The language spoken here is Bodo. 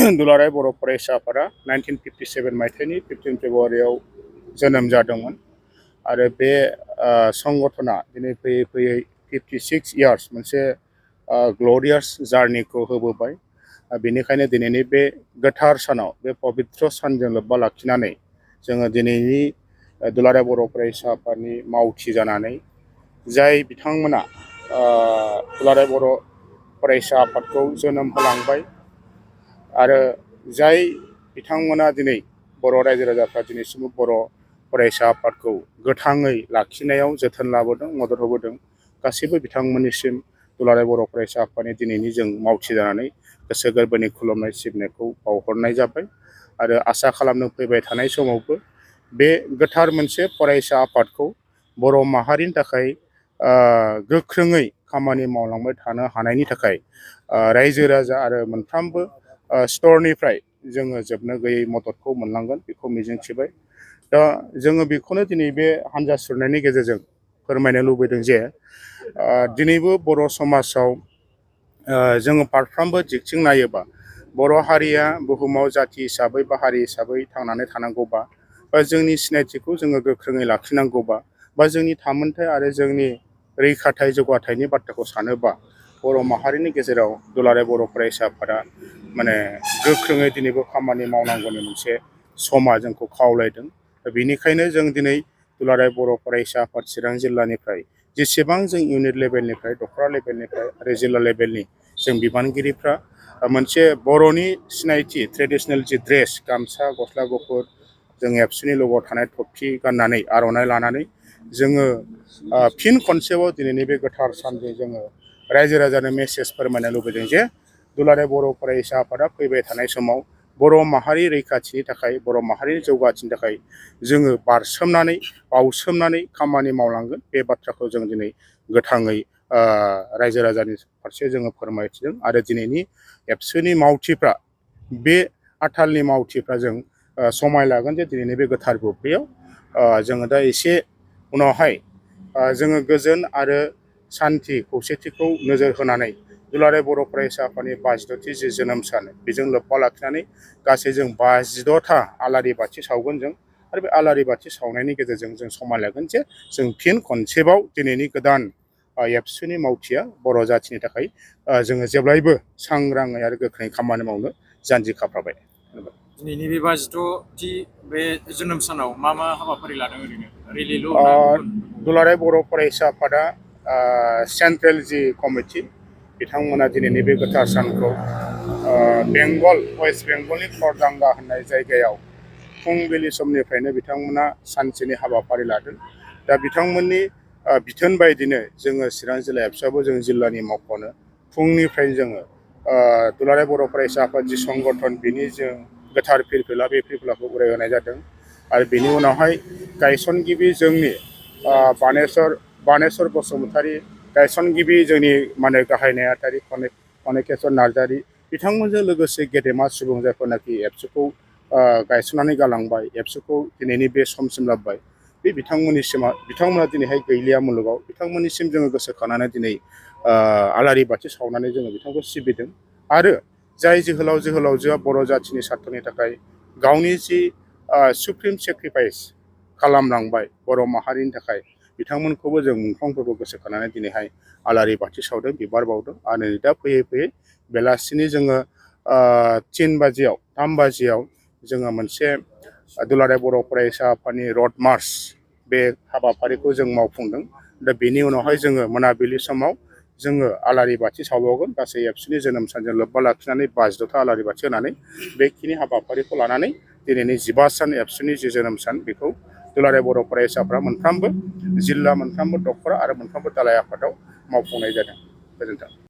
दुलाराय बर' फरायसा आफादा 1957 मायथाइनि 15 फेब्रुवारियाव जोनोम जादोंमोन आरो बे संगठना दिनै फैयै फैयै 56 इयार्स मोनसे ग्ल'रियास जार्निखौ होबोबाय। बेनिखायनो दिनैनि बे गोथार सानाव बे पबित्र सानजों लोब्बा लाखिनानै जोङो दिनैनि दुलाराय बर' फरायसा आफादनि मावथि जानानै जाय बिथांमोना दुलाराय बर' फरायसा आफादखौ जोनोम होलांबाय आरो जाय बिथांमोना दिनै बर' रायजो राजाफ्रा दिनैसिमबो बर' फरायसा आफादखौ गोथाङै लाखिनायाव जोथोन लाबोदों, मदद होबोदों, गासैबो बिथांमोननिसिम दुलाराय बर' फरायसा आफादनि दिनैनि जों मावथि जानानै गोसो गोरबोनि खुलुमनाय सिबिनायखौ बावहरनाय जाबाय आरो आसा खालामनो फैबाय थानाय समावबो बे गोथार मोनसे फरायसा आफादखौ बर' माहारिनि थाखाय गोख्रोङै खामानि मावलांबाय थानो हानायनि थाखाय रायजो राजा आरो मोनफ्रोमबो स्तरनिफ्राय जोङो जोबनो गैयै मददखौ मोनलांगोन बेखौ मिजिंथिबाय। दा जोङो बेखौनो दिनै बे हान्जा सुरनायनि गेजेरजों फोरमायनो लुबैदों जे दिनैबो बर' समाजाव जोङो फारफ्रोमबो दिगथिं नायोबा बर' हारिया बुहुमाव जाथि हिसाबै बा हारि हिसाबै थांनानै थानांगौबा बा जोंनि सिनायथिखौ जोङो गोख्रोङै लाखिनांगौबा बा जोंनि थामोनथाय आरो जोंनि रैखाथाय जौगाथायनि बाथ्राखौ सानोबा बर' माहारिनि गेजेराव दुलाराय बर' फरायसा आफादा माने गोख्रोङै दिनैबो खामानि मावनांगौनि मोनसे समा जोंखौ खावलायदों। बेनिखायनो जों दिनै दुलाराय बर' फरायसा आफाद चिरां जिल्लानिफ्राय जेसेबां जों इउनिट लेभेलनिफ्राय दख'रा लेभेलनिफ्राय आरो जिल्ला लेभेलनि जों बिबानगिरिफ्रा मोनसे बर'नि सिनायथि ट्रेडिशनेल जि ड्रेस गामसा गस्ला गुफुर जों एबसुनि लग'आव थानाय थफि गाननानै आर'नाइ लानानै जोङो फिन खनसेबाव दिनैनि बे गोथार सानजों जोङो रायजो राजानो मेसेज फोरमायनो लुबैदों जे दुलाराय बर' फरायसा आफादा फैबाय थानाय समाव बर' माहारि रैखाथिनि थाखाय बर' माहारिनि जौगाथिनि थाखाय जोङो बारसोमनानै बावसोमनानै खामानि मावलांगोन बे बाथ्राखौ जों दिनै गोथाङै रायजो राजानि फारसे जोङो फोरमायथिदों आरो दिनैनि एबसुनि मावथिफ्रा बे आथालनि मावथिफ्रा जों समाय लागोन जे दिनैनि बे गोथार बुब्लियाव जोङो दा एसे उनावहाय जोङो गोजोन आरो सान्थि खौसेथिखौ नोजोर होनानै दुलाराय बर' फरायसा आफादनि 52थि जि जोनोम सान बेजों लोब्बा लाखिनानै गासै जों 52था आलारि बाथि सावगोन जों आरो बे आलारि बाथि सावनायनि गेजेरजों जों समान लागोन जे जों फिन खनसेबाव दिनैनि गोदान एबसुनि मावथिया बर' जाथिनि थाखाय जोङो जेब्लायबो सांग्राङै आरो गोख्रोङै खामानि मावनो जानजि खाफ्राबाय। दिनैनि बे 52थि बे जोनोम सानाव मा मा हाबाफारि लादों ओरैनो रेलिल' दुलाराय बर' फरायसा आफादा सेन्ट्रेल जि कमिटि बिथांमोना दिनैनि बे गोथार सानखौ बेंगल वेस्ट बेंगलनि खरदांगा होननाय जायगायाव फुंबिलि समनिफ्रायनो बिथांमोना सानसेनि हाबाफारि लादों। दा बिथांमोननि बिथोन बायदिनो जोङो चिरां जिल्ला एबसुआबो जों जिल्लानि मावख'नो फुंनिफ्रायनो जोङो दुलाराय बर' फरायसा आफाद जि संगठन बिनि जों गोथार फिरफिला बे फिरफिलाखौ उरायहोनाय जादों आरो बेनि उनावहाय गायसनगिरि जोंनि बानेस्वर बसुमतारी गायसनगिरि जोंनि माने गाहाय नेहाथारि कनेकेश्वर नार्जारी बिथांमोनजों लोगोसे गेदेमा सुबुं जायफोरनाखि एबसुखौ गायसननानै गालांबाय एबसुखौ दिनैनि बे समसिम लाबोबाय बे बिथांमोना दिनैहाय गैलिया मुलुगाव बिथांमोननिसिम जोङो गोसोखांनानै दिनै आलारि बाथि सावनानै जोङो बिथांखौ सिबिदों आरो जाय जोहोलावजोआ बर' जाथिनि सार्थनि थाखाय गावनि जि सुप्रिम सेक्रिफाइस खालामलांबाय बर' माहारिनि थाखाय बिथांमोनखौबो जों मुंख्लंफोरखौ गोसोखांनानै दिनैहाय आलारि बाथि सावदों बिबार बावदों आरो दा फैयै फैयै बेलासिनि जोङो 3 बाजियाव जोङो मोनसे दुलाराय बर' फरायसा आफादनि रड मार्च बे हाबाफारिखौ जों मावफुंदों। दा बेनि उनावहाय जोङो मोनाबिलि समाव जोङो आलारि बाथि सावबावगोन गासै एबसुनि जोनोम सानजों लोब्बा लाखिनानै 52था आलारि बाथि होनानै बेखिनि हाबाफारिखौ लानानै दिनैनि 15 सान एबसुनि जि जोनोम सान बेखौ दुलाराय बर' फरायसाफ्रा मोनफ्रोमबो जिल्ला मोनफ्रोमबो दख'रा आरो मोनफ्रोमबो दालाय आफादाव मावफुंनाय जादों। गोजोन्थों।